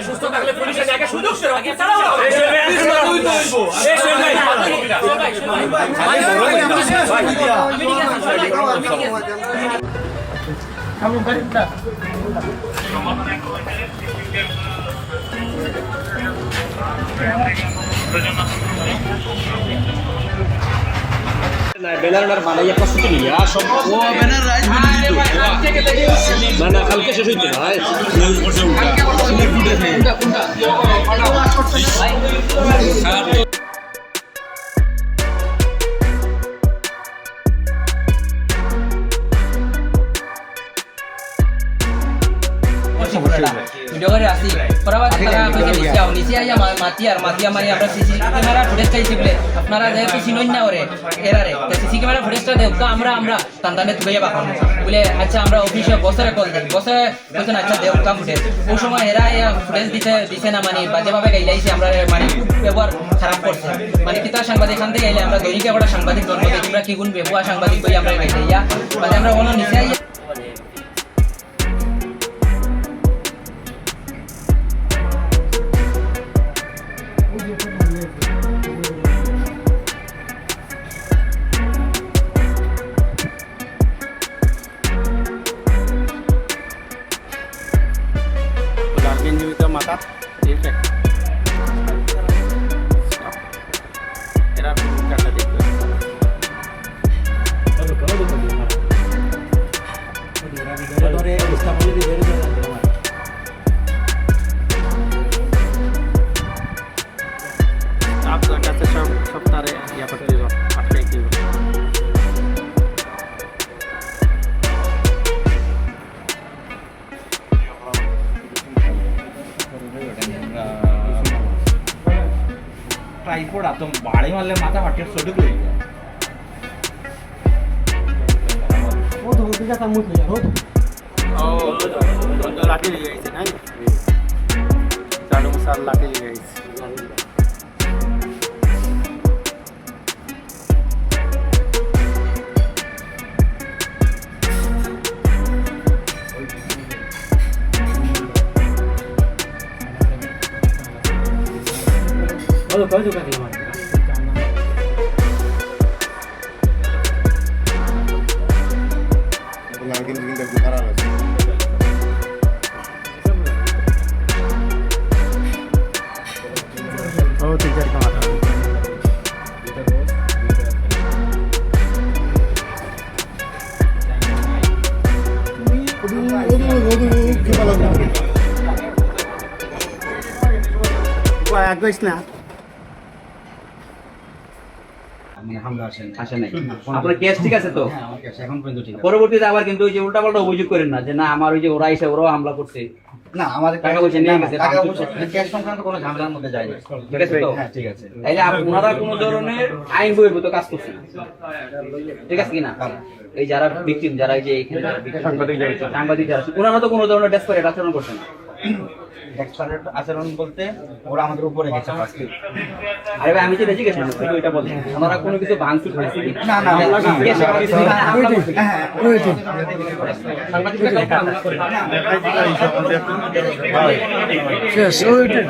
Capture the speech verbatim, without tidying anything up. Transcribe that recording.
সুস্থ থাকলে পুলিশের জায়গায় সুযোগ দেওয়া। এই সব ভাই, এই সব ভাই। না, ব্যানার আর বানাইয়া প্রস্তুতি নিয়া সব। ও ব্যানার রাইজ বানাই দিত। না, না, কালকে শেষ হইতো না। ভিডিও করে আসি। পরে আবার তারা কইছে নিচে আও, নিচে আইয়া মা-, মাতিয়ার, মাতিয়ার মানে আমরা সিসি ক্যামেরা ফুটেজ চাইছি বলে, আপনারা যেহেতু চিনইন না ওরে, এরারে, তো সিসি ক্যামেরা ফুটেজটা দেউক্কা, আমরা, আমরা টান টানে তুলে বাঁকাম। বলে, "আচ্ছা, আমরা অফিসে বসরে কল দেই।" বসে বলছেন, "আচ্ছা, দেউক্কা ফুটেজ।" ওই সময় এরা ফুটেজ দিতে, দিছে না, মানে, বাজেভাবে গাইলাইছে, আমরা, মানে, খুব ব্যবহার খারাপ করছে। মানে, কিতা সাংবাদিক খান থেকে আইলে আমরা দৈনিক একটা সাংবাদিক জন্ম দিই, তোমরা কি গুণ বেবুয়া সাংবাদিক কই আমরা গাইলাইয়া, মানে, আমরা কোনো নিচে আইয়া লালগেঞ্জি ভিতরে মাথা, ঠিক আছে? এরা কাটা দেখতে ধরে, ধরে, ধরে, ধরে। স্টাফ যার কাছে সব, সব তারে ইয়া করতে হইব, আটকাইতে হইব। ট্রাইপড আতম বাড়ি মারলে মাথা ফাটিয়ে সটুক হয়ে যায়। ও তো ওদিকে তার মুখ হয়ে যাবে। ও, লাঠি নিয়ে আইছে, নাই? চালু স্যার লাঠি নিয়ে আইছে। ও, তিন চারটা মাথা। কই, এক কইস না। মানে হামলা আসে নাই। আসে নাই। আপনার কেস ঠিক আছে তো? হ্যাঁ, আমার কেস এখন পর্যন্ত ঠিক আছে। পরবর্তীতে আবার কিন্তু ওই যে উল্টাপাল্টা অভিযোগ করেন না যে, "না, আমার ওই যে ওরা এসে ওরাও হামলা করছে।" না, আমাদের টাকা পয়সা নিয়ে না, না, গেছে, টাকা ভাঙচুর পয়সা, করছে। মানে ক্যাশ সংক্রান্ত কোনো ঝামেলার মধ্যে যায়নি। ঠিক আছে তো? হ্যাঁ, ঠিক আছে। তাইলে আপ-, ওনারা কোনো ধরনের আইন বহির্ভূত কাজ করছে না। ঠিক আছে কি না? হ্যাঁ। এই যারা ভিকটিম, যারা এই যে এখানে যারা ভিকটিম, সাংবাদিক যারা আছে, সাংবাদিক যারা আছে, ওনারা তো কোনো ধরনের ডেসপারেট আচরণ করছে না। ডেসপারেট আচরণ বলতে ওরা আমাদের উপরে গেছে ফার্স্টে। আরে ভাই, আমি যেটা জিজ্ঞেস করছি, ওইটা বলেন। ওনারা কোনো কিছু ভাঙচুর করছে কি? না, না, না, না। কে সাংবাদিক? হ্যাঁ, হ্যাঁ, হ্যাঁ। ওই তো। সাংবাদিকরা কাউকে হামলা করে না। শেষ, ওইটাই।